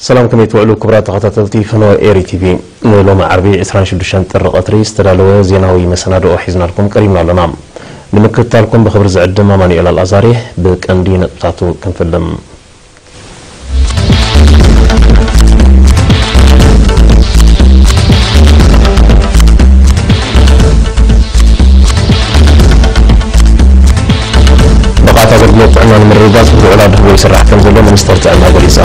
ሰላም፣ ከመይ ትውዕሉ ክቡራት ተኸታተልቲ ፈነወ ኤሪ ቲቪ? ንሎሚ ዓርቢ ዕስራን ሽዱሽተን ጥሪ ቀትሪ ዝተዳለወ ዜናዊ መሰናድኦ ሒዝናልኩም ቀሪብና ኣለና። ንምክትታልኩም ብኽብሪ ዝዕድም ኣማኑኤል ኣልኣዛሬ። ብቀንዲ ነጥብታቱ ክንፍልም። ብቕዓት ኣገልግሎት ጥዕና ንምርግጋጽ ብልዑል ኣድህቦ ይስራሕ ከም ዘሎ ሚኒስተር ጥዕና ገሊጻ።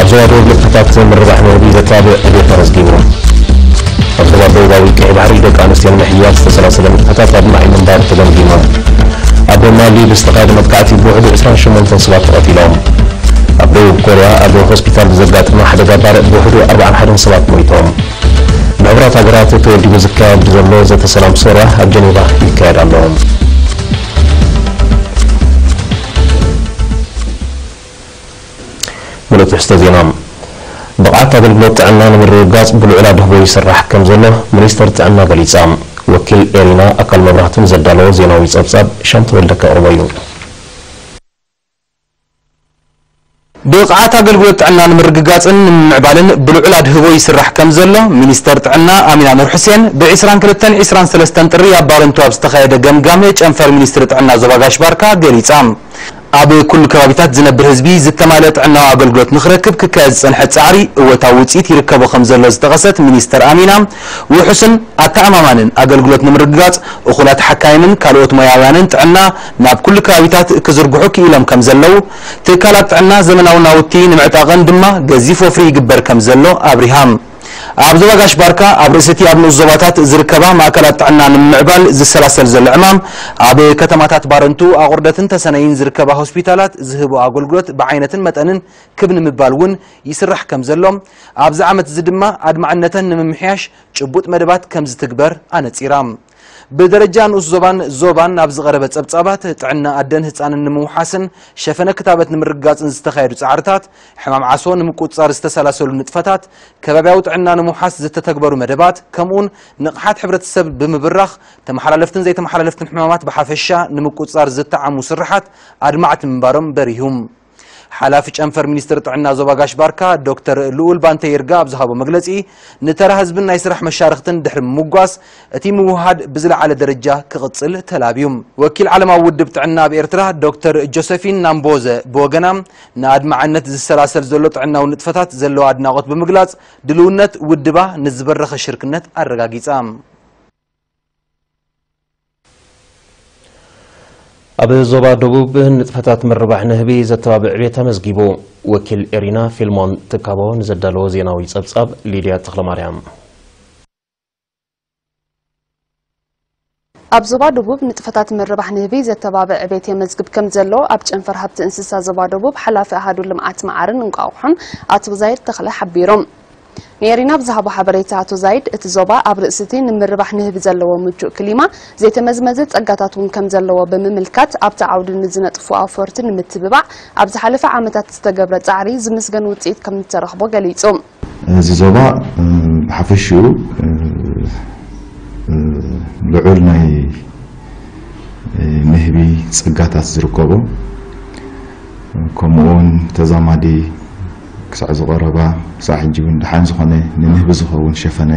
ኣብ ዞባ ደቡብ ንጥፈታት ምርባሕ ንህቢ ዘተባብዕ ዕቤት ተመዝጊቡ። ኣብ ዞባ ደቡባዊ ቀይ ባሕሪ ደቂ ኣንስትዮ ንምሕያል ዝተሰላሰለ ንጥፈታት ኣድማዒ ምንባሩ ተገምጊሙ። ኣብ ማሊ ብዝተኻየደ መጥቃዕቲ ብውሕዱ ዕስራን ሸሞንተን ሰባት ተቐቲሎም። ኣብ ደቡብ ኮርያ ኣብ ሆስፒታል ብዘጋጠመ ሓደጋ ባርዕ ብውሕዱ ኣርባዓን ሓደን ሰባት ሞይቶም። ብሕቡራት ሃገራት ተወዲቡ ዝካየድ ዘሎ ዘተ ሰላም ሶርያ ኣብ ጀኔቫ ይካየድ ኣሎ። ምሉእ ትሕዝቶ ዜና። ብቕዓት ኣገልግሎት ጥዕና ንምርግጋጽ ብልዑል ኣድህቦ ይስራሕ ከም ዘሎ ሚኒስተር ጥዕና ገሊጻ። ወኪል ኤሪና ኣካል መብራህቱ ንዘዳለዎ ዜናዊ ጸብጻብ ሻም ተወልደ ከቕርቦ እዩ። ብቕዓት ኣገልግሎት ጥዕና ንምርግጋጽን ንምምዕባልን ብልዑል ኣድህቦ ይስራሕ ከም ዘሎ ሚኒስተር ጥዕና ኣሚን ኣኑር ሑሴን ብዕስራን ክልተን ዕስራን ሰለስተን ጥሪ ኣብ ባረንቱ ኣብ ዝተኻየደ ገምጋም ጨንፈር ሚኒስትሪ ጥዕና ዞባ ጋሽ ባርካ ገሊጻ። ኣብ ኩሉ ከባቢታት ዝነብር ህዝቢ ዝተማልአ ጥዕናዊ ኣገልግሎት ንኽረክብ ክካየድ ዝጸንሐ ጻዕሪ እወታዊ ውጽኢት ይርከቦ ከም ዘሎ ዝጠቐሰት ሚኒስተር ኣሚና፣ ውሑስን ኣተኣማማንን ኣገልግሎት ንምርግጋጽ እኹላት ሓካይምን ካልኦት ሞያውያንን ጥዕና ናብ ኩሉ ከባቢታት ክዝርግሑ ክኢሎም ከም ዘለዉ፣ ትካላት ጥዕና ዘመናዊ ናውቲ ንምዕጣቐን ድማ ገዚፍ ወፍሪ ይግበር ከም ዘሎ ኣብሪሃ። ኣብ ዞባ ጋሽ ባርካ ኣብ ርእሲ እቲ ኣብ ንኡስ ዞባታት ዝርከባ ማእከላት ጥዕና ንምምዕባል ዝሰላሰል ዘሎ ዕማም፣ ኣብ ከተማታት ባረንቱ፣ ኣቑርደትን ተሰነይን ዝርከባ ሆስፒታላት ዝህቦ ኣገልግሎት ብዓይነትን መጠንን ክብ ንምባል እውን ይስራሕ ከም ዘሎ፣ ኣብዚ ዓመት እዚ ድማ ኣድማዕነተን ንምምሕያሽ ጭቡጥ መደባት ከም ዝትግበር ኣነጺራ። ብደረጃ ንኡስ ዞባን ዞባን ኣብ ዝቐረበ ጸብጻባት፣ ጥዕና ኣደን ህጻንን ንምውሓስን ሸፈነ ክታበት ንምርግጋጽን ዝተኻየዱ ጻዕርታት፣ ሕማም ዓሶ ንምቁጽጻር ዝተሰላሰሉ ንጥፈታት፣ ከባብያዊ ጥዕና ንምውሓስ ዝተተግበሩ መደባት፣ ከምኡውን ንቕሓት ሕብረተሰብ ብምብራኽ፣ ተመሓላለፍትን ዘይተመሓላለፍትን ሕማማት ብሓፈሻ ንምቁጽጻር ዝተዓሙ ስርሓት ኣድማዕቲ ምንባሮም በሪሁ። ሓላፊ ጨንፈር ሚኒስትሪ ጥዕና ዞባ ጋሽ ባርካ ዶክተር ልኡል ባንተ ይርጋ ኣብ ዝሃቦ መግለጺ፣ ንተራ ህዝብን ናይ ስራሕ መሻርኽትን ድሕሪ ምምጓስ፣ እቲ ምውህሃድ ብዝለዓለ ደረጃ ክቕጽል ተላብዩ። ወኪል ዓለማዊ ውድብ ጥዕና ኣብ ኤርትራ ዶክተር ጆሰፊን ናምቦዘ ብወገና፣ ንኣድማዕነት ዝሰላሰል ዘሎ ጥዕናዊ ንጥፈታት ዘለዋ ኣድናቖት ብምግላጽ፣ ድልውነት ውድባ ንዝበረኸ ሽርክነት ኣረጋጊጻ። ኣብ ዞባ ደቡብ ንጥፈታት ምርባሕ ንህቢ ዘተባብዕ ዕቤት ተመዝጊቡ። ወኪል ኤሪና ፊልሞን ትካቦ ንዘዳለዎ ዜናዊ ጸብጻብ ሊድያ ተኽለማርያም። ኣብ ዞባ ደቡብ ንጥፈታት ምርባሕ ንህቢ ዘተባብዕ ዕቤት የመዝግብ ከም ዘሎ ኣብ ጨንፈር ሃብቲ እንስሳ ዞባ ደቡብ ሓላፊ ኣሃዱ ልምዓት መዓርን እንቋቑሖን ኣቶ ዛይድ ተኽለ ሓቢሮም። ንኤሪና ብዝሃቦ ሓበሬታ ኣቶ ዛይድ፣ እቲ ዞባ ኣብ ርእሲ እቲ ንምርባሕ ንህቢ ዘለዎ ምቹእ ክሊማ፣ ዘይተመዝመዘ ጸጋታት እውን ከም ዘለዎ ብምምልካት፣ ኣብቲ ዓውዲ ንዝነጥፉ ኣውፈርቲ ንምትብባዕ ኣብ ዝሓለፈ ዓመታት ዝተገብረ ጻዕሪ ዝምስገን ውጽኢት ከም ዝተረኽቦ ገሊጹ። እዚ ዞባ፣ እ፣ ብሓፈሽኡ፣ እ፣ እ፣ ልዑል ናይ ንህቢ ጸጋታት ዝርከቦ፣ ከምኡውን ተዛማዲ ክሳዕ ዝቐረባ፣ ክሳዕ ሕጂ እውን ደሓን ዝኾነ ንንህቢ ዝኸውን ሸፈነ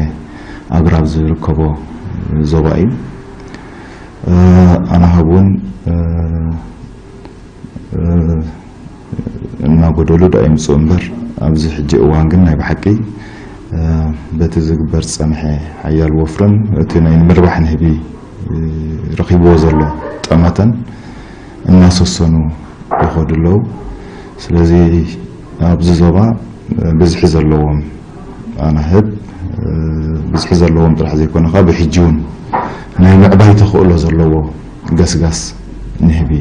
ኣግራብ ዝርከቦ ዞባ እዩ። ኣናህብ እውን እናጎደሉ ዶ ይምፅኡ እምበር፣ ኣብዚ ሕጂ እዋን ግን ናይ ብሓቂ በቲ ዝግበር ዝፀንሐ ሓያል ወፍርን እቲ ናይ ንምርባሕ ንህቢ ረኺብዎ ዘሎ ጠመተን እናሰሰኑ ይኸዱ ኣለዉ። ስለዚ ኣብዚ ዞባ ብዝሒ ዘለዎም ኣናህብ፣ ብዝሒ ዘለዎም ጥራሕ ዘይኮነ፣ ካብ ብሕጂ እውን ናይ ምዕባይ ተኽእሎ ዘለዎ ገስጋስ ንህቢ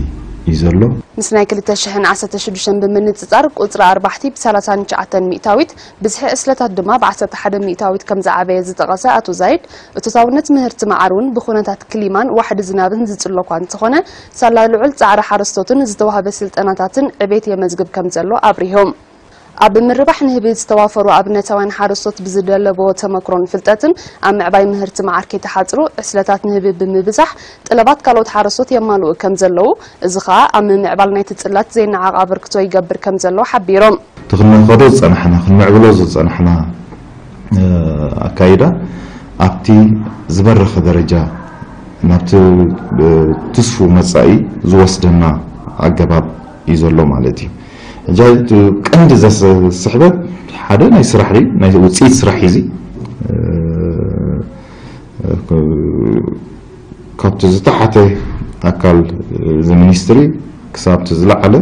እዩ ዘሎ። ምስ ናይ ክልተ ሽሕን ዓሰርተ ሽዱሽተን ብምንጽጻር፣ ቁጽሪ ኣርባሕቲ ብሰላሳን ትሽዓተን ሚእታዊት፣ ብዝሒ ዕስለታት ድማ ብዓሰርተ ሓደ ሚእታዊት ከም ዝዓበየ ዝጠቐሰ ኣቶ ዛይድ፣ እቶታውነት ምህርቲ መዓር እውን ብኹነታት ክሊማን ዋሕዲ ዝናብን ዝጽሎ እኳ እንተኾነ፣ ሳላ ልዑል ጻዕሪ ሓረስቶትን ዝተዋህበ ስልጠናታትን ዕቤት የመዝግብ ከም ዘሎ ኣብሪሆም። ኣብ ምርባሕ ንህቢ ዝተዋፈሩ ኣብነታውያን ሓረስቶት ብዝደለቦ ተመክሮን ፍልጠትን ኣብ ምዕባይ ምህርቲ መዓር ከይተሓጽሩ ዕስለታት ንህቢ ብምብዛሕ ጠለባት ካልኦት ሓረስቶት የማልኡ ከም ዘለዉ፣ እዚ ኸኣ ኣብ ምምዕባል ናይቲ ጽላት ዘይነዓቕ ኣበርክቶ ይገብር ከም ዘሎ ሓቢሮም። እቲ ክንኸዶ ዝጸናሕና፣ ክንምዕብሎ ዝጸናሕና፣ እ፣ ኣካይዳ ኣብቲ ዝበረኸ ደረጃ ናብቲ፣ እ፣ ትስፉ መጻኢ ዝወስደና ኣገባብ እዩ ዘሎ ማለት እዩ። ሕጂ እቲ ቀንዲ ዘስሕበት ሓደ ናይ ስራሕ እዩ፣ ናይ ውጽኢት ስራሕ እዩ እዚ። እ፣ ካብቲ ዝተሓተ ኣካል እዚ ሚኒስትሪ ክሳብ እቲ ዝለዓለ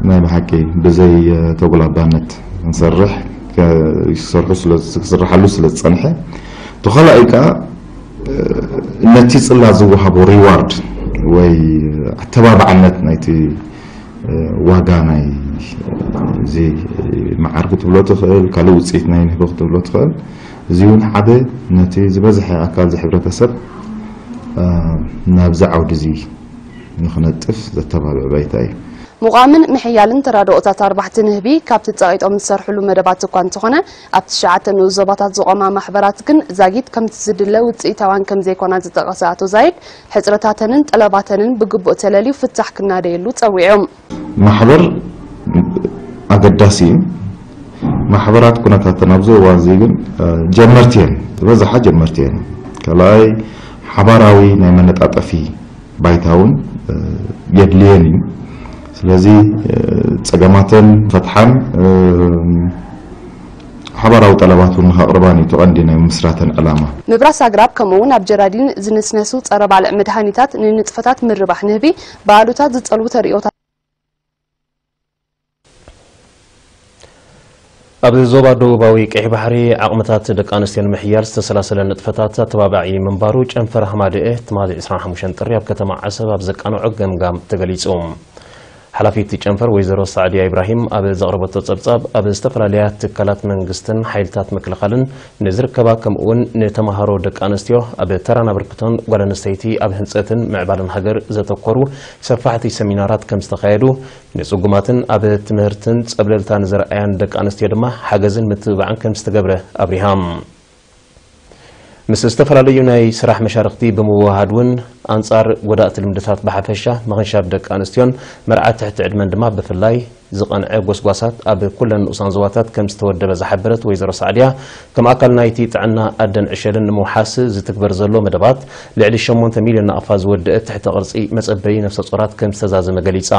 ናይ ብሓቂ ብዘይ ተጉላባነት ክንሰርሕ፣ ክሰርሑ ስለ፣ ክስርሓሉ ስለ ዝጸንሐ፣ እቲ ካልኣይ ከኣ ነቲ ጽላት ዝወሃቦ ሪዋርድ ወይ ኣተባባዕነት ናይቲ ዋጋ ናይ እዚ መዓር ክትብሎ ትኽእል፣ ካልእ ውጽኢት ናይ ንህቢ ክትብሎ ትኽእል። እዚ እውን ሓደ ነቲ ዝበዝሐ ኣካል እዚ ሕብረተሰብ፣ እ፣ ናብዚ ዓውዲ እዚ ንኽነጥፍ ዘተባብዕ ባይታ እዩ። ምቋምን ምሕያልን ተራድኦታት ኣርባሕቲ ንህቢ ካብቲ ጸቒጦም ዝሰርሕሉ መደባት እኳ እንተኾነ፣ ኣብ ትሽዓተ ንኡስ ዞባታት ዝቖማ ማሕበራት ግን ዛጊት ከምቲ ዝድለ ውጽኢታውያን ከም ዘይኮና ዝጠቐሰ ኣቶ ዛይድ፣ ሕጽረታተንን ጠለባተንን ብግቡእ ተለልዩ ፍታሕ ክናደየሉ ጸዊዑ። ማሕበር ኣገዳሲ እዩ። ማሕበራት ኩነታተን ኣብዚ እዋን እዚ ግን፣ እ፣ ጀመርቲ እየን፣ ዝበዝሓ ጀመርቲ እየን። ካልኣይ ሓባራዊ ናይ መነጣጠፊ ባይታ እውን፣ እ፣ የድልየን እዩ። ስለዚ፣ እ፣ ጸገማተን ፈትሓን፣ እ፣ ሓባራዊ ጠለባት እውን ንኸቕርባን እዩ እቲ ቀንዲ ናይ ምስራተን ዕላማ። ምብራስ ኣግራብ ከምኡ እውን ኣብ ጀራዲን ዝንስነሱ ጸረ ባልዕ መድሃኒታት ንንጥፈታት ምርባሕ ንህቢ ብኣሉታ ዝጸልዉ ተርእዮታት። ኣብ ዞባ ደቡባዊ ቀይሕ ባሕሪ ዓቕምታት ደቂ ኣንስትዮ ንምሕያል ዝተሰላሰለ ንጥፈታት ኣተባባዒ ምንባሩ ጨንፈር ሃማደኤ ትማሊ ዕስራን ሓሙሽተን ጥሪ ኣብ ከተማ ዓሰብ ኣብ ዘቃንዖ ገምጋም ተገሊጹ። ሓላፊት ጨንፈር ወይዘሮ ሳዕድያ ኢብራሂም ኣብ ዘቕረበቶ ጸብጻብ፣ ኣብ ዝተፈላለያ ትካላት መንግስትን ሓይልታት ምክልኻልን ንዝርከባ ከምኡ'ውን ንተማሃሮ ደቂ ኣንስትዮ ኣብ ተራን ኣበርክቶን ጓል ኣንስተይቲ ኣብ ህንጸትን ምዕባለን ሃገር ዘተኮሩ ሰፋሕቲ ሰሚናራት ከም ዝተኻየዱ፣ ንጽጉማትን ኣብ ትምህርትን ጸብለልታ ንዝረኣያን ደቂ ኣንስትዮ ድማ ሓገዝን ምትብባዕን ከም ዝተገብረ ኣብሪሃ። ምስ ዝተፈላለዩ ናይ ስራሕ መሻርኽቲ ብምውህሃድ እውን ኣንጻር ጎዳእቲ ልምድታት ብሓፈሻ ምኽንሻብ ደቂ ኣንስትዮን መርዓት ትሕቲ ዕድመን ድማ ብፍላይ ዝቐንዐ ጎስጓሳት ኣብ ኩለን ንኡሳን ዞባታት ከም ዝተወደበ ዝሓበረት ወይዘሮ ሳዕድያ፣ ከም ኣካል ናይቲ ጥዕና ኣደን ዕሸልን ንምውሓስ ዝትግበር ዘሎ መደባት ልዕሊ ሸሞንተ ሚልዮን ናቕፋ ዝወደአ ትሕተ ቅርጺ መጸበዪ ነፍሰ ጾራት ከም ዝተዛዘመ ገሊጻ።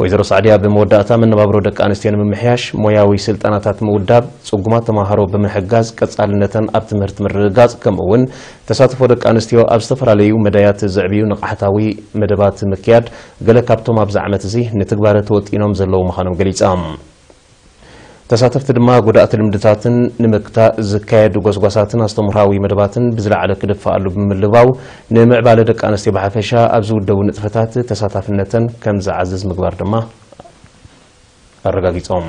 ወይዘሮ ሳዕድያ ብመወዳእታ መነባብሮ ደቂ ኣንስትዮ ንምምሕያሽ ሞያዊ ስልጠናታት ምውዳብ፣ ጽጉማት ተማሃሮ ብምሕጋዝ፣ ቀጻልነተን ኣብ ትምህርቲ ምርግጋጽ፣ ከምኡ እውን ተሳትፎ ደቂ ኣንስትዮ ኣብ ዝተፈላለዩ መዳያት ዘዕብዩ ንቕሓታዊ መደባት ምክያድ ገለ ካብቶም ኣብዚ ዓመት እዚ ንትግባረ ተወጢኖም ዘለዉ ምዃኖም ገሊጻ። ተሳተፍቲ ድማ ጎዳእቲ ልምድታትን ንምክታእ ዝካየዱ ጎስጓሳትን ኣስተምህሮኣዊ መደባትን ብዝለዓለ ክድፈኣሉ ብምልባው፣ ንምዕባለ ደቂ ኣንስትዮ ብሓፈሻ ኣብ ዝውደቡ ንጥፈታት ተሳታፍነተን ከም ዝዓዝዝ ምግባር ድማ ኣረጋጊጾም።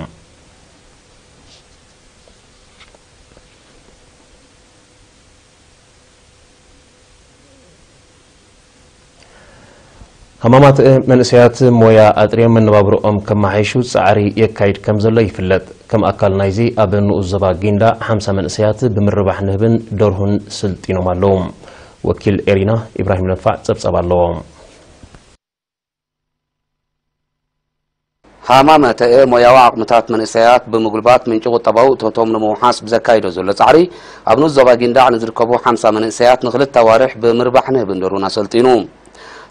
ሃማማት መንእሰያት ሞያ ኣጥርዮም መነባብሮኦም ከመሓይሹ ጻዕሪ የካይድ ከም ዘሎ ይፍለጥ። ከም ኣካል ናይዚ ኣብ ንኡስ ዞባ ጊንዳዕ ሓምሳ መንእሰያት ብምርባሕ ንህብን ደርሁን ስልጢኖም ኣለዉ። ወኪል ኤሪና ኢብራሂም ነፋዕ ጸብጸብ ኣለዎ። ሃማመተኤ ሞያዊ ዓቕምታት መንእሰያት ብምጉልባት ምንጪ ቁጠባዊ እቶቶም ንምውሓስ ብዘካይዶ ዘሎ ጻዕሪ፣ ኣብ ንኡስ ዞባ ጊንዳዕ ንዝርከቡ ሓምሳ መንእሰያት ንኽልተ ኣዋርሕ ብምርባሕ ንህብን ደርሁን ኣሰልጢኑ።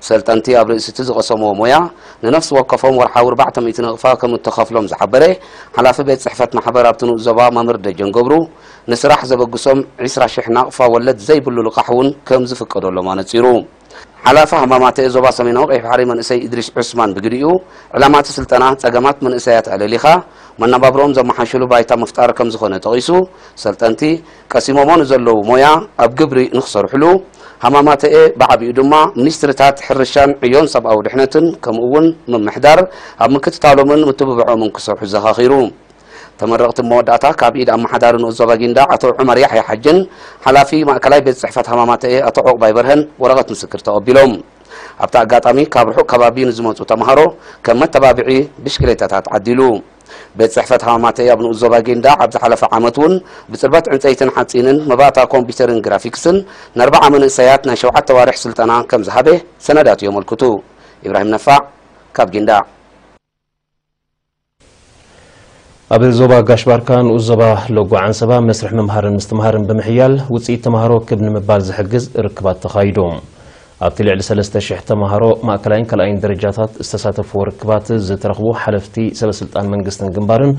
ሰልጠንቲ ኣብ ርእሲ እቲ ዝቐሰምዎ ሞያ ንነፍሲ ወከፎም ወርሓዊ ኣርባዕተ ሚእቲ ናቕፋ ከም እተኸፍሎም ዝሓበረ ሓላፊ ቤት ጽሕፈት ማሕበር ኣብቲ ንኡስ ዞባ መምህር ደጀን ገብሩ፣ ንስራሕ ዘበግሶም ዕስራ ሽሕ ናቕፋ ወለድ ዘይብሉ ልቓሕ እውን ከም ዝፍቀደሎም ኣነጺሩ። ሓላፊ ሃማማተ ዞባ ሰሜናዊ ቀይሕ ባሕሪ መንእሰይ ኢድሪስ ዑስማን ብግዲኡ፣ ዕላማ እቲ ስልጠና ጸገማት መንእሰያት ኣለሊኻ መነባብሮኦም ዘመሓሽሉ ባይታ ምፍጣር ከም ዝኾነ ጠቒሱ፣ ሰልጠንቲ ቀሲሞሞ ንዘለዉ ሞያ ኣብ ግብሪ ንኽሰርሕሉ፣ ሃማማተኤ ብዓቢኡ ድማ ሚኒስትሪታት ሕርሻን ዕዮን ሰብኣዊ ድሕነትን ከምኡ እውን ምምሕዳር ኣብ ምክትታሎምን ምትብብዖምን ክሰርሑ ዘኻኺሩ። ተመረቕቲ መወዳእታ ካብ ኢድ ኣመሓዳሪ ንኡስ ዞባ ጊንዳዕ ኣቶ ዑመር ያሕያ ሓጅን ሓላፊ ማእከላይ ቤት ጽሕፈት ሃማማተኤ ኣቶ ዑቕባይ በርሀን ወረቐት ምስክር ተቐቢሎም። ኣብቲ ኣጋጣሚ ካብ ርሑቕ ከባቢ ንዝመጹ ተምሃሮ ከም መተባብዒ ብሽክሌታታት ዓዲሉ። ቤት ጽሕፈት ሃማማተይ ኣብ ንኡስ ዞባ ጊንዳዕ ኣብ ዝሓለፈ ዓመት እውን ብጽርበት ዕንጸይትን ሓጺንን፣ መባእታ ኮምፒውተርን ግራፊክስን ንኣርብዓ መንእሰያት ናይ ሸውዓተ ኣዋርሕ ስልጠና ከም ዝሃበ ሰነዳቱ የመልክቱ። ኢብራሂም ነፋዕ ካብ ጊንዳዕ። ኣብ ዞባ ጋሽ ባርካ ንኡስ ዞባ ሎጎ ዓንሰባ መስርሕ ምምሃርን ምስትምሃርን ብምሕያል ውፅኢት ተምሃሮ ክብ ንምባል ዝሕግዝ ርክባት ተኻይዱ። ኣብቲ ልዕሊ ሰለስተ ሽሕ ተምሃሮ ማእከላይን ካልኣይን ደረጃታት ዝተሳተፍዎ ርክባት ዝተረኽቡ ሓለፍቲ ሰበ ስልጣን መንግስትን ግንባርን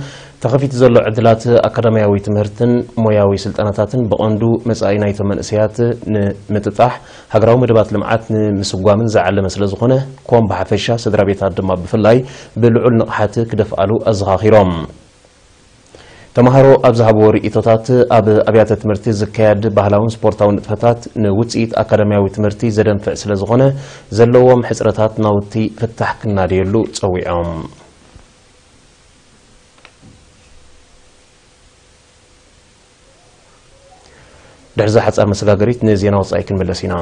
ተኸፊቱ ዘሎ ዕድላት ኣካዳሚያዊ ትምህርትን ሞያዊ ስልጠናታትን ብቐንዱ መጻኢ ናይቶም መንእሰያት ንምጥጣሕ ሃገራዊ መደባት ልምዓት ንምስጓምን ዝዓለመ ስለ ዝኾነ ኮም ብሓፈሻ ስድራ ቤታት ድማ ብፍላይ ብልዑል ንቕሓት ክደፍኣሉ ኣዘኻኺሮም። ተምሃሮ ኣብ ዝሃብዎ ርእይቶታት ኣብ ኣብያተ ትምህርቲ ዝካየድ ባህላውን ስፖርታውን ንጥፈታት ንውፅኢት ኣካዳሚያዊ ትምህርቲ ዘደንፍዕ ስለ ዝኾነ ዘለዎም ሕፅረታት ናውቲ ፍታሕ ክናደየሉ ፀዊዖም። ድሕሪ እዛ ሓጻር መሰጋገሪት ንዜና ወጻኢ ክንምለስ ኢና።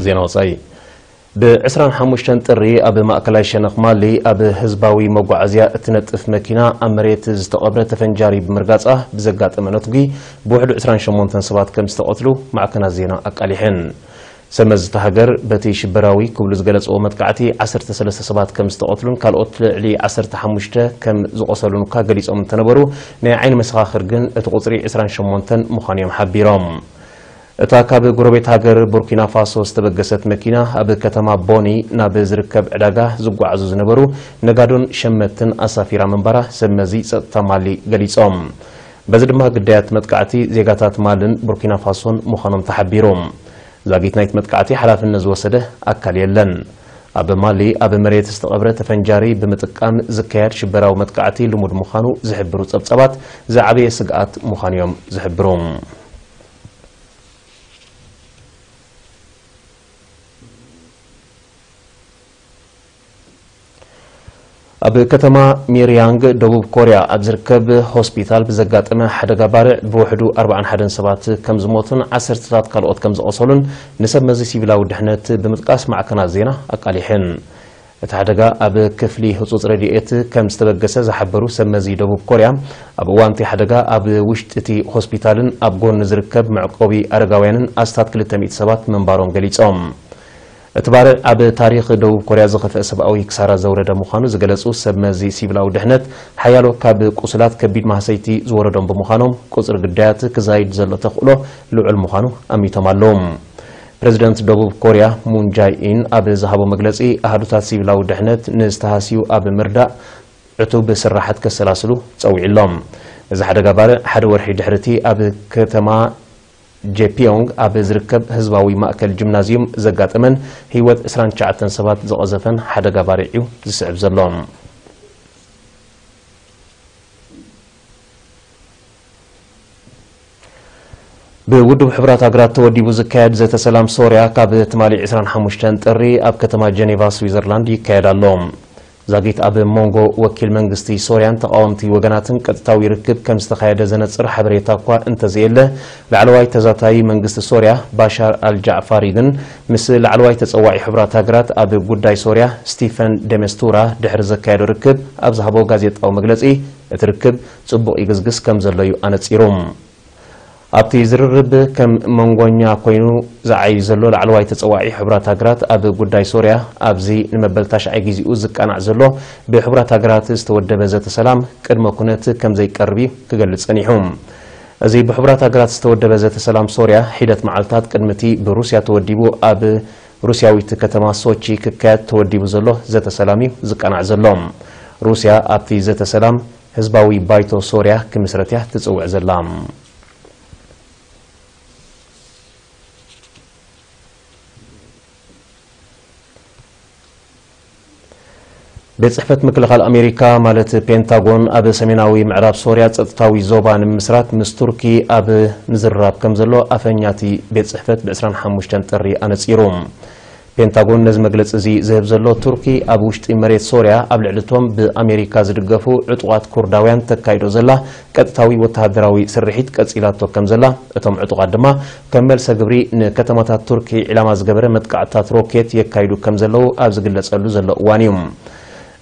ዜና ወጻኢ። ብ ዕስራን ሓሙሽተን ጥሪ ኣብ ማእከላይ ሸነኽ ማሊ ኣብ ህዝባዊ መጓዓዝያ እትነጥፍ መኪና ኣብ መሬት ዝተቐብረ ተፈንጃሪ ብምርጋጻ ብዘጋጠመ ነትጒ ብውሕዱ ዕስራን ሸሞንተን ሰባት ከም ዝተቐትሉ ማዕከናት ዜና ኣቃሊሐን። ሰመዚ እታ ሃገር በቲ ሽበራዊ ክብሉ ዝገለጽዎ መጥቃዕቲ ዓሰርተ ሰለስተ ሰባት ከም ዝተቐትሉን ካልኦት ልዕሊ ዓሰርተ ሓሙሽተ ከም ዝቖሰሉን እኳ ገሊጾም እንተነበሩ፣ ናይ ዓይኒ መሰኻኽር ግን እቲ ቁጽሪ ዕስራን ሸሞንተን ምዃኑ እዮም ሓቢሮም። እታ ካብ ጎረቤት ሃገር ቡርኪና ፋሶ ዝተበገሰት መኪና ኣብ ከተማ ቦኒ ናብ ዝርከብ ዕዳጋ ዝጓዓዙ ዝነበሩ ነጋዶን ሸመትን ኣሳፊራ ምንባራ ሰብ መዚ ጸጥታ ማሊ ገሊጾም። በዚ ድማ ግዳያት መጥቃዕቲ ዜጋታት ማልን ቡርኪና ፋሶን ምዃኖም ተሓቢሩ። ዛጊት ናይቲ መጥቃዕቲ ሓላፍነት ዝወሰደ ኣካል የለን። ኣብ ማሊ ኣብ መሬት ዝተቐብረ ተፈንጃሪ ብምጥቃም ዝካየድ ሽበራዊ መጥቃዕቲ ልሙድ ምዃኑ ዝሕብሩ ጸብጻባት ዝዓበየ ስግኣት ምዃኑ እዮም ዝሕብሩ። ኣብ ከተማ ሚርያንግ ደቡብ ኮርያ ኣብ ዝርከብ ሆስፒታል ብዘጋጠመ ሓደጋ ባርዕ ብውሕዱ ኣርባዓን ሓደን ሰባት ከም ዝሞቱን ዓሰርተታት ካልኦት ከም ዝቖሰሉን ንሰብ መዚ ሲቪላዊ ድሕነት ብምጥቃስ ማዕከናት ዜና ኣቃሊሐን። እቲ ሓደጋ ኣብ ክፍሊ ህጹጽ ረድኤት ከም ዝተበገሰ ዝሓበሩ ሰብ መዚ ደቡብ ኮርያ፣ ኣብ እዋን እቲ ሓደጋ ኣብ ውሽጢ እቲ ሆስፒታልን ኣብ ጎኒ ዝርከብ መዕቆቢ ኣረጋውያንን ኣስታት ክልተ ሚእቲ ሰባት ምንባሮም ገሊጾም። እቲ ባርዕ ኣብ ታሪኽ ደቡብ ኮርያ ዝኸፍአ ሰብኣዊ ክሳራ ዘውረደ ምዃኑ ዝገለጹ ሰብ መዚ ሲቪላዊ ድሕነት፣ ሓያሎ ካብ ቁስላት ከቢድ ማህሰይቲ ዝወረዶም ብምዃኖም፣ ቁጽሪ ግዳያት ክዛይድ ዘሎ ተኽእሎ ልዑል ምዃኑ ኣሚቶም ኣለዉ። ፕረዚደንት ደቡብ ኮርያ ሙን ጃይ ኢን ኣብ ዝሃቦ መግለጺ፣ ኣሃዱታት ሲቪላዊ ድሕነት ንዝተሃስዩ ኣብ ምርዳእ ዕቱብ ስራሓት ከሰላስሉ ጸዊዑ ኣሎ። እዚ ሓደጋ ባርዕ ሓደ ወርሒ ድሕሪ እቲ ኣብ ከተማ ጄፒዮንግ ኣብ ዝርከብ ህዝባዊ ማእከል ጂምናዝዩም ዘጋጠመን ህይወት ዕስራን ትሽዓተን ሰባት ዝቐዘፈን ሓደጋ ባርዕ እዩ ዝስዕብ ዘሎ። ብውድብ ሕቡራት ሃገራት ተወዲቡ ዝካየድ ዘተ ሰላም ሶርያ ካብ ትማሊ ዕስራን ሓሙሽተን ጥሪ ኣብ ከተማ ጀኔቫ ስዊዘርላንድ ይካየድ ኣሎ። ዛጊት ኣብ መንጎ ወኪል መንግስቲ ሶርያን ተቓወምቲ ወገናትን ቀጥታዊ ርክብ ከም ዝተኻየደ ዘነጽር ሓበሬታ እኳ እንተዘየለ፣ ላዕለዋይ ተዛታዪ መንግስቲ ሶርያ ባሻር ኣልጃዕፋሪ ግን ምስ ላዕለዋይ ተጸዋዒ ሕቡራት ሃገራት ኣብ ጉዳይ ሶርያ ስቲፈን ደሜስቱራ ድሕሪ ዘካየዶ ርክብ ኣብ ዝሃቦ ጋዜጣዊ መግለጺ፣ እቲ ርክብ ጽቡቕ ይግስግስ ከም ዘሎ እዩ ኣነጺሩ። ኣብቲ ዝርርብ ከም መንጎኛ ኮይኑ ዝዓዩ ዘሎ ላዕለዋይ ተጸዋዒ ሕቡራት ሃገራት ኣብ ጉዳይ ሶርያ፣ ኣብዚ ንመበል ታሽዓይ ግዜኡ ዝቃናዕ ዘሎ ብሕቡራት ሃገራት ዝተወደበ ዘተ ሰላም ቅድመ ኩነት ከም ዘይቀርብ እዩ ክገልጽ ጸኒሑ። እዚ ብሕቡራት ሃገራት ዝተወደበ ዘተ ሰላም ሶርያ፣ ሒደት መዓልታት ቅድሚ እቲ ብሩስያ ተወዲቡ ኣብ ሩስያዊት ከተማ ሶቺ ክካየድ ተወዲቡ ዘሎ ዘተ ሰላም እዩ ዝቃናዕ ዘሎ። ሩስያ ኣብቲ ዘተ ሰላም ህዝባዊ ባይቶ ሶርያ ክምስረት እያ ትጽውዕ ዘላ። ቤት ጽሕፈት ምክልኻል ኣሜሪካ ማለት ፔንታጎን ኣብ ሰሜናዊ ምዕራብ ሶርያ ጸጥታዊ ዞባ ንምምስራት ምስ ቱርኪ ኣብ ምዝርራብ ከም ዘሎ ኣፈኛ እቲ ቤት ጽሕፈት ብ ዕስራን ሓሙሽተን ጥሪ ኣነጺሩ። ፔንታጎን ነዚ መግለጺ እዚ ዝህብ ዘሎ፣ ቱርኪ ኣብ ውሽጢ መሬት ሶርያ ኣብ ልዕሊ እቶም ብኣሜሪካ ዝድገፉ ዕጡቓት ኩርዳውያን ተካይዶ ዘላ ቀጥታዊ ወተሃደራዊ ስርሒት ቀጺላቶ ከም ዘላ፣ እቶም ዕጡቓት ድማ ከም መልሰ ግብሪ ንከተማታት ቱርኪ ዒላማ ዝገበረ መጥቃዕትታት ሮኬት የካይዱ ከም ዘለዉ ኣብ ዝግለጸሉ ዘሎ እዋን እዩ።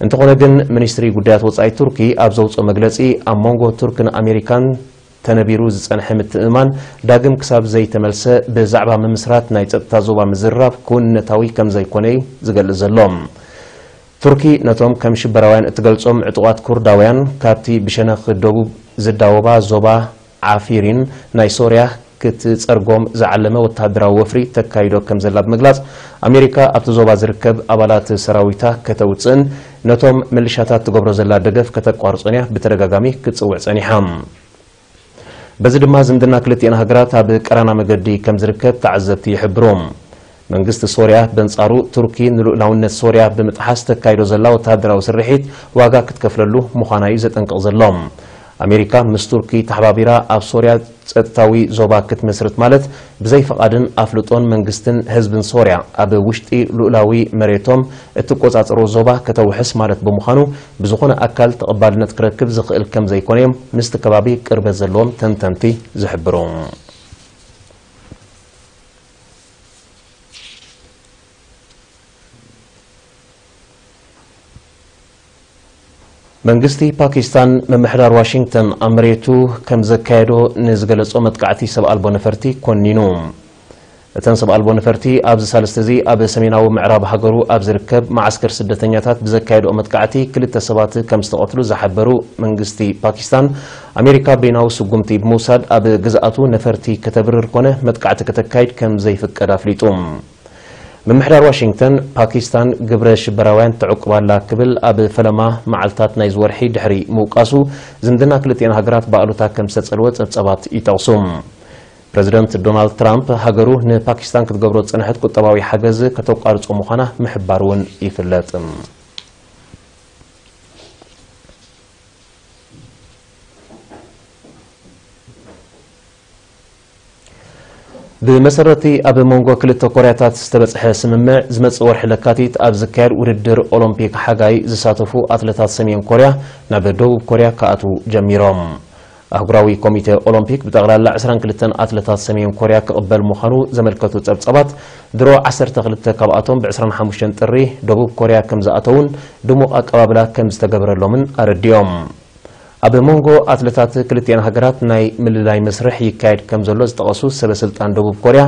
እንተኾነ ግን፣ ሚኒስትሪ ጉዳያት ወጻኢ ቱርኪ ኣብ ዘውጽኦ መግለጺ፣ ኣብ መንጎ ቱርክን ኣሜሪካን ተነቢሩ ዝጸንሐ ምትእምማን ዳግም ክሳብ ዘይተመልሰ፣ ብዛዕባ ምምስራት ናይ ጸጥታ ዞባ ምዝርራብ ክውንነታዊ ከም ዘይኮነ እዩ ዝገልጽ ዘሎ። ቱርኪ ነቶም ከም ሽበራውያን እትገልጾም ዕጡቓት ኩርዳውያን ካብቲ ብሸነኽ ደቡብ ዝዳወባ ዞባ ዓፊሪን ናይ ሶርያ ክትጸርጎም ዝዓለመ ወተሃደራዊ ወፍሪ ተካይዶ ከም ዘላ ብምግላጽ፣ ኣሜሪካ ኣብቲ ዞባ ዝርከብ ኣባላት ሰራዊታ ከተውጽእን ነቶም ምልሻታት ትገብሮ ዘላ ደገፍ ከተቋርጾን እያ ብተደጋጋሚ ክትጽውዕ ጸኒሓ። በዚ ድማ ዝምድና ክልቲኤን ሃገራት ኣብ ቀራና መገዲ ከም ዝርከብ ተዓዘብቲ ይሕብሩ። መንግስቲ ሶርያ በንጻሩ፣ ቱርኪ ንልኡላውነት ሶርያ ብምጥሓስ ተካይዶ ዘላ ወተሃደራዊ ስርሒት ዋጋ ክትከፍለሉ ምዃና እዩ ዘጠንቅቕ ዘሎ። ኣሜሪካ ምስ ቱርኪ ተሓባቢራ ኣብ ሶርያ ጸጥታዊ ዞባ ክትመስርት ማለት፣ ብዘይ ፍቓድን ኣፍልጦን መንግስትን ህዝብን ሶርያ ኣብ ውሽጢ ልኡላዊ መሬቶም እትቆጻጸሮ ዞባ ከተውሕስ ማለት ብምዃኑ፣ ብዝኾነ ኣካል ተቐባልነት ክረክብ ዝኽእል ከም ዘይኮነ እዮም ምስቲ ከባቢ ቅርበት ዘለዎም ተንተንቲ ዝሕብሩ። መንግስቲ ፓኪስታን ምምሕዳር ዋሽንግተን ኣብ መሬቱ ከም ዘካየዶ ንዝገለጾ መጥቃዕቲ ሰብ ኣልቦ ነፈርቲ ኮኒኑ። እተን ሰብ ኣልቦ ነፈርቲ ኣብዚ ሳልስቲ እዚ ኣብ ሰሜናዊ ምዕራብ ሃገሩ ኣብ ዝርከብ መዓስከር ስደተኛታት ብዘካየድኦ መጥቃዕቲ ክልተ ሰባት ከም ዝተቐትሉ ዝሓበሩ መንግስቲ ፓኪስታን፣ ኣሜሪካ በይናዊ ስጉምቲ ብምውሳድ ኣብ ግዝኣቱ ነፈርቲ ከተብርር ኮነ መጥቃዕቲ ከተካይድ ከም ዘይፍቀድ ኣፍሊጡ። ምምሕዳር ዋሽንግተን፣ ፓኪስታን ግብረ ሽበራውያን ተዕቁብ ኣላ ክብል ኣብ ፈለማ መዓልታት ናይዚ ወርሒ ድሕሪ ምውቃሱ፣ ዝምድና ክልቲኤን ሃገራት ብኣሉታ ከም ዝተጸልወ ጸብጸባት ይጠቕሱ። ፕረዚደንት ዶናልድ ትራምፕ፣ ሃገሩ ንፓኪስታን ክትገብሮ ዝጸንሐት ቁጠባዊ ሓገዝ ከተቋርጾ ምዃና ምሕባሩ እውን ይፍለጥ። ብመሰረቲ ኣብ መንጎ ክልተ ኮርያታት ዝተበጽሐ ስምምዕ፣ ዝመጽእ ወርሒ ለካቲት ኣብ ዝካየድ ውድድር ኦሎምፒክ ሓጋይ ዝሳተፉ ኣትለታት ሰሜን ኮርያ ናብ ደቡብ ኮርያ ክኣትዉ ጀሚሮም። ኣህጉራዊ ኮሚተ ኦሎምፒክ ብጠቕላላ ዕስራን ክልተን ኣትለታት ሰሜን ኮርያ ክቕበል ምዃኑ ዘመልከቱ ጸብጻባት፣ ድሮ ዓሰርተ ክልተ ካብኣቶም ብ ዕስራን ሓሙሽተን ጥሪ ደቡብ ኮርያ ከም ዝኣተዉን ድሙቕ ኣቀባብላ ከም ዝተገበረሎምን ኣረዲኦም። ኣብ መንጎ ኣትለታት ክልቲኣን ሃገራት ናይ ምልላይ መስርሕ ይካየድ ከም ዘሎ ዝጠቐሱ ሰበ ስልጣን ደቡብ ኮርያ፣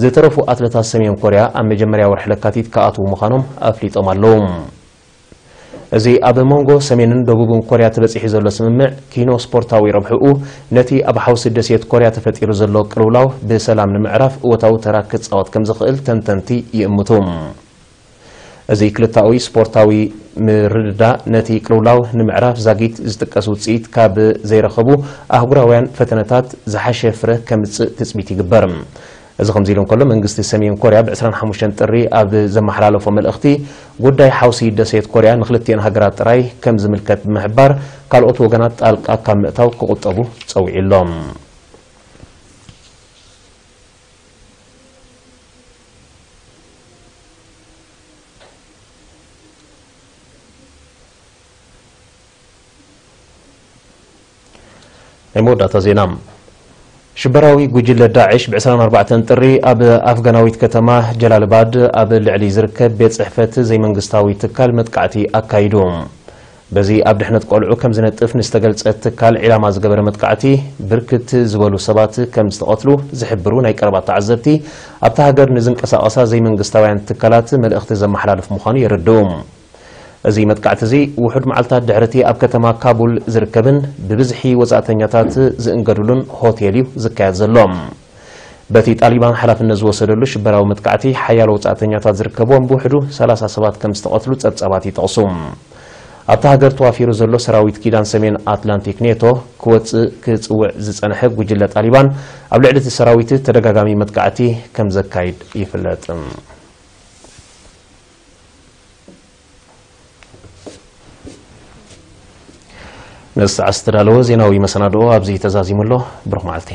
ዝተረፉ ኣትለታት ሰሜን ኮርያ ኣብ መጀመርያ ወርሒ ለካቲት ክኣትዉ ምዃኖም ኣፍሊጦም ኣለዉ። እዚ ኣብ መንጎ ሰሜንን ደቡብን ኮርያ ተበጺሑ ዘሎ ስምምዕ፣ ኪኖ ስፖርታዊ ረብሕኡ ነቲ ኣብ ሓውሲ ደሴት ኮርያ ተፈጢሩ ዘሎ ቅልውላው ብሰላም ንምዕራፍ እወታዊ ተራ ክጻወት ከም ዝኽእል ተንተንቲ ይእምቱ። እዚ ክልተኣዊ ስፖርታዊ ምርድዳእ ነቲ ቅልውላው ንምዕራፍ ዛጊት ዝጥቀስ ውጽኢት ካብ ዘይረኸቡ ኣህጉራውያን ፈተነታት ዝሓሸ ፍረ ከምጽእ ትጽቢት ይግበር። እዚ ከምዚ ኢሉ እንከሎ፣ መንግስቲ ሰሜን ኮርያ ብ ዕስራን ሓሙሽተን ጥሪ ኣብ ዘመሓላለፎ መልእኽቲ፣ ጉዳይ ሓውሲ ደሴት ኮርያ ንክልቲኤን ሃገራት ጥራይ ከም ዝምልከት ብምሕባር፣ ካልኦት ወገናት ጣልቃ ካብ ምእታው ክቑጠቡ ጸዊዑ ኣሎ። ናይ መወዳእታ ዜና። ሽበራዊ ጉጅለ ዳዕሽ ብ ዕስራን ኣርባዕተን ጥሪ ኣብ ኣፍጋናዊት ከተማ ጀላልባድ ኣብ ልዕሊ ዝርከብ ቤት ጽሕፈት ዘይመንግስታዊ ትካል መጥቃዕቲ ኣካይዱ። በዚ ኣብ ድሕነት ቆልዑ ከም ዝነጥፍ ንዝተገልጸ ትካል ዒላማ ዝገበረ መጥቃዕቲ፣ ብርክት ዝበሉ ሰባት ከም ዝተቐትሉ ዝሕብሩ ናይ ቀረባ ተዓዘብቲ፣ ኣብታ ሃገር ንዝንቀሳቐሳ ዘይመንግስታውያን ትካላት መልእኽቲ ዘመሓላልፍ ምዃኑ የረድኡ። እዚ መጥቃዕቲ እዚ፣ ውሑድ መዓልታት ድሕሪ እቲ ኣብ ከተማ ካቡል ዝርከብን ብብዝሒ ወጻእተኛታት ዝእንገድሉን ሆቴል እዩ ዝካየድ ዘሎ። በቲ ጣሊባን ሓላፍነት ዝወሰደሉ ሽበራዊ መጥቃዕቲ፣ ሓያሎ ወጻእተኛታት ዝርከብዎም ብውሕዱ ሰላሳ ሰባት ከም ዝተቐትሉ ጸብጻባት ይጠቕሱ። ኣብታ ሃገር ተዋፊሩ ዘሎ ሰራዊት ኪዳን ሰሜን ኣትላንቲክ ኔቶ ክወጽእ ክጽውዕ ዝጸንሐ ጉጅለ ጣሊባን፣ ኣብ ልዕሊ እቲ ሰራዊት ተደጋጋሚ መጥቃዕቲ ከም ዘካይድ ይፍለጥ። ነዚ ሰዓት ዝተዳለወ ዜናዊ መሰናድኦ ኣብዚ ተዛዚሙ ኣሎ። ብሩኽ መዓልቲ።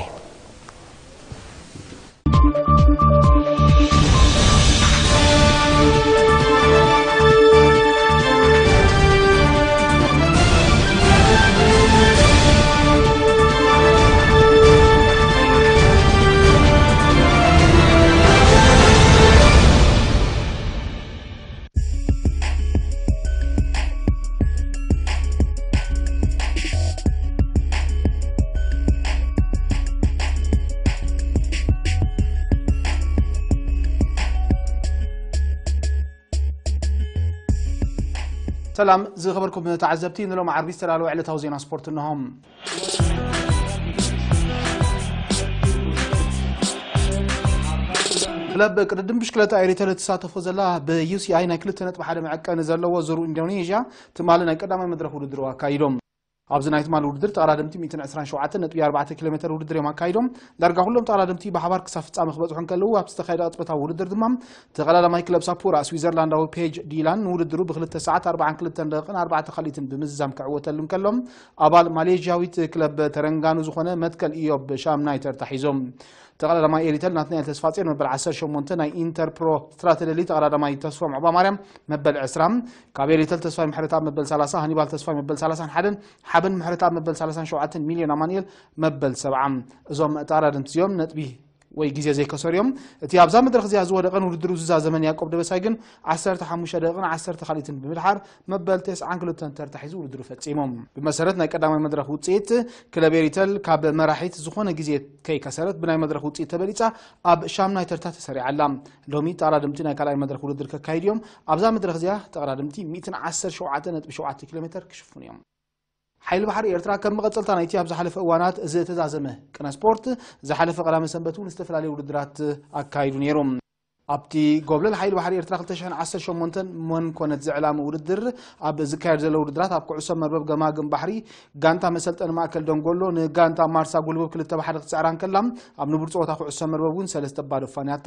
ሰላም ዝኸበርኩም ተዓዘብቲ፣ ንሎም ዓርቢ ዝተዳለወ ዕለታዊ ዜና ስፖርት እነሆም። ክለብ ቅድድም ብሽክለታ ኤሪተል እትሳተፎ ዘላ ብዩሲኣይ ናይ ክልተ ነጥቢ ሓደ መዐቀኒ ዘለዎ ዙሩ ኢንዶኔዥያ ትማሊ ናይ ቀዳማይ መድረኽ ውድድሩ ኣካይዶም። ኣብዚ ናይ ትማሊ ውድድር ተቐዳደምቲ ሚእትን ዕስራን ሸውዓተን ነጥቢ ኣርባዕተ ኪሎ ሜተር ውድድር እዮም ኣካይዶም። ዳርጋ ኩሎም ተቐዳደምቲ ብሓባር ክሳብ ፍጻመ ክበጽሑ እንከለዉ፣ ኣብ ዝተኻየደ ቅጽበታዊ ውድድር ድማ ተቐዳዳማይ ክለብ ሳፑራ ስዊዘርላንዳዊ ፔጅ ዲላን ንውድድሩ ብክልተ ሰዓት ኣርባዓን ክልተን ደቂቕን ኣርባዕተ ካልኢትን ብምዝዛም ክዕወተሉ እንከሎ፣ ኣባል ማሌዥያዊት ክለብ ተረንጋኑ ዝኾነ መትከል ኢዮብ ሻምናይ ተርታ ሒዞም። ተቐዳዳማይ ኤሪተል ናትናኤል ተስፋጽዮን መበል ዓሰርተ ሸሞንተ፣ ናይ ኢንተር ፕሮ ስትራተደሊ ተቐዳዳማይ ተስፎም ዑባ ማርያም መበል ዕስራ፣ ካብ ኤሪተል ተስፋይ ምሕረተኣብ መበል ሰላሳ፣ ሃኒባል ተስፋይ መበል ሰላሳን ሓደን፣ ሓበን ምሕረተኣብ መበል ሰላሳን ሸውዓተን፣ ሚልዮን ኣማኑኤል መበል ሰብዓ። እዞም ተቐዳደምቲ እዚኦም ነጥቢ ወይ ግዜ ዘይከሰሩ እዮም። እቲ ኣብዛ መድረኽ እዚኣ ዝወደቐን ውድድሩ ዝዛዘመን ያዕቆብ ደበሳይ ግን ዓሰርተ ሓሙሽተ ደቂቕን ዓሰርተ ካልኢትን ብምድሓር መበል ተስዓን ክልተን ተርታ ሒዙ ውድድሩ ፈጺሙ። ብመሰረት ናይ ቀዳማይ መድረኽ ውጽኢት፣ ክለብ ኤሪተል ካብ መራሒት ዝኾነ ግዜ ከይከሰረት ብናይ መድረኽ ውጽኢት ተበሊጻ ኣብ ሻምናይ ተርታ ተሰሪዓ ኣላ። ሎሚ ተቐዳደምቲ ናይ ካልኣይ መድረኽ ውድድር ከካይዱ እዮም። ኣብዛ መድረኽ እዚኣ ተቐዳደምቲ ሚእትን ዓሰርተ ሸውዓተ ነጥቢ ሸውዓተ ኪሎ ሜተር ክሽፍኑ እዮም። ሓይሊ ባሕሪ ኤርትራ ከም መቐጸልታ ናይቲ ኣብ ዝሓለፈ እዋናት ዝተዛዘመ ቅነ ስፖርት ዝሓለፈ ቀዳመ ሰንበት እውን ዝተፈላለዩ ውድድራት ኣካይዱ ነይሩ። ኣብቲ ጎብለል ሓይሊ ባሕሪ ኤርትራ ክልተ ሽሕን ዓሰርተ ሸሞንተን መን ኮነት ዘዕላሚ ውድድር ኣብ ዝካየድ ዘሎ ውድድራት ኣብ ኩዕሶ መርበብ ገማግም ባሕሪ ጋንታ መሰልጠኒ ማእከል ደንጎሎ ንጋንታ ማርሳ ጉልብብ ክልተ ብሓደ ክትስዕራ እንከላ ኣብ ንቡር ጸወታ ኩዕሶ መርበብ እውን ሰለስተ ባዶ ፋንያታ።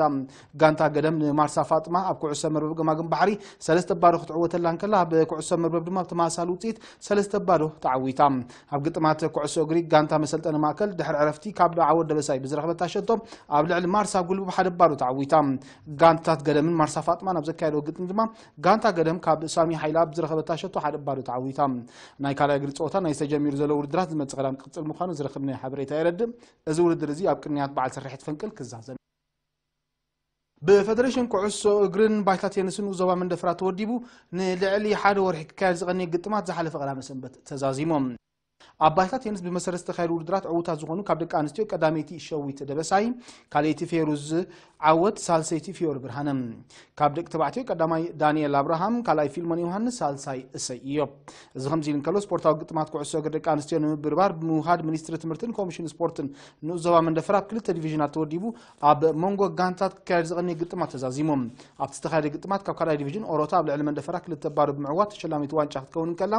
ጋንታ ገደም ንማርሳ ፋጥማ ኣብ ኩዕሶ መርበብ ገማግም ባሕሪ ሰለስተ ባዶ ክትዕወተላ እንከላ ኣብ ኩዕሶ መርበብ ድማ ብተመሳሳሊ ውጽኢት ሰለስተ ባዶ ተዓዊታ። ኣብ ግጥማት ኩዕሶ እግሪ ጋንታ መሰልጠኒ ማእከል ድሕሪ ዕረፍቲ ካብ ዓወት ደበሳይ ብዝረኸበታ ሸቶ ኣብ ልዕሊ ማርሳ ጉልብብ ሓደ ባዶ ተዓዊታ። ጋንታት ገደምን ማርሳ ፋጥማን ኣብ ዘካየደዎ ግጥም ድማ ጋንታ ገደም ካብ ሳሚ ሓይላ ብዝረኸበታ ሸቶ ሓደ ባዶ ተዓዊታ። ናይ ካልኣይ እግሪ ጸወታ ናይ ዝተጀሚሩ ዘለዉ ውድድራት ዝመጽእ ቀዳም ክቕጽል ምዃኑ ዝረኸብናዮ ሓበሬታ የረድእ። እዚ ውድድር እዚ ኣብ ቅንያት በዓል ስርሒት ፈንቅል ክዛዘም። ብፈደሬሽን ኩዕሶ እግርን ባይታ ቴኒስን ዞባ መንደፈራ ተወዲቡ ንልዕሊ ሓደ ወርሒ ክካየድ ዝቐነየ ግጥማት ዝሓለፈ ቀዳመ ሰንበት ተዛዚሞም። ኣብ ባይታ ቴኒስ ብመሰረት ዝተኻየዱ ውድድራት ዕዉታት ዝኾኑ ካብ ደቂ ኣንስትዮ ቀዳመይቲ ሸዊት ደበሳይ፣ ካልኣይቲ ፌሩዝ ዓወት፣ ሳልሰይቲ ፊዮሪ ብርሃነ። ካብ ደቂ ተባዕትዮ ቀዳማይ ዳንኤል ኣብርሃም፣ ካልኣይ ፊልሞን ዮሃንስ፣ ሳልሳይ እሰይ እዮብ። እዚ ከምዚ ኢሉ እንከሎ፣ ስፖርታዊ ግጥማት ኩዕሶ እግሪ ደቂ ኣንስትዮ ንምብርባር ብምውሃድ ሚኒስትሪ ትምህርትን ኮሚሽን ስፖርትን ንኡስ ዞባ መንደፈራ ኣብ ክልተ ዲቪዥናት ተወዲቡ ኣብ መንጎ ጋንታት ክካየድ ዝቐነየ ግጥማት ተዛዚሙ። ኣብቲ ዝተኻየደ ግጥማት ካብ ካልኣይ ዲቪዥን ኦሮታ ኣብ ልዕሊ መንደፈራ ክልተ ባዶ ብምዕዋት ተሸላሚት ዋንጫ ክትከውን እንከላ፣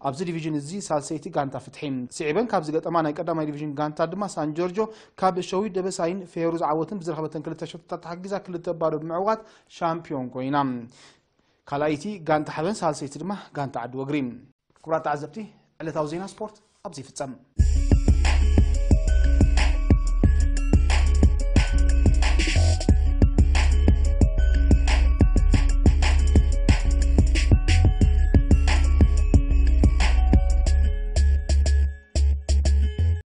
ኣብዚ ዲቪዥን እዚ ሳልሰይቲ ጋንታ ፍትሒ። ስዒበን ካብ ዝገጠማ ናይ ቀዳማይ ዲቪዥን ጋንታ ድማ ሳን ጆርጆ ካብ ሸዊት ደበሳይን ፌሩዝ ዓወትን ብዝረኸበተን ክልተ ሸቶታት ተሓጊዛ ክልተ ባዶ ብምዕዋት ሻምፒዮን ኮይና። ካልኣይቲ ጋንታ ሓበን፣ ሳልሰይቲ ድማ ጋንታ ዓዲ ወግሪ። ክቡራት ተዓዘብቲ፣ ዕለታዊ ዜና ስፖርት ኣብዚ ይፍጸም።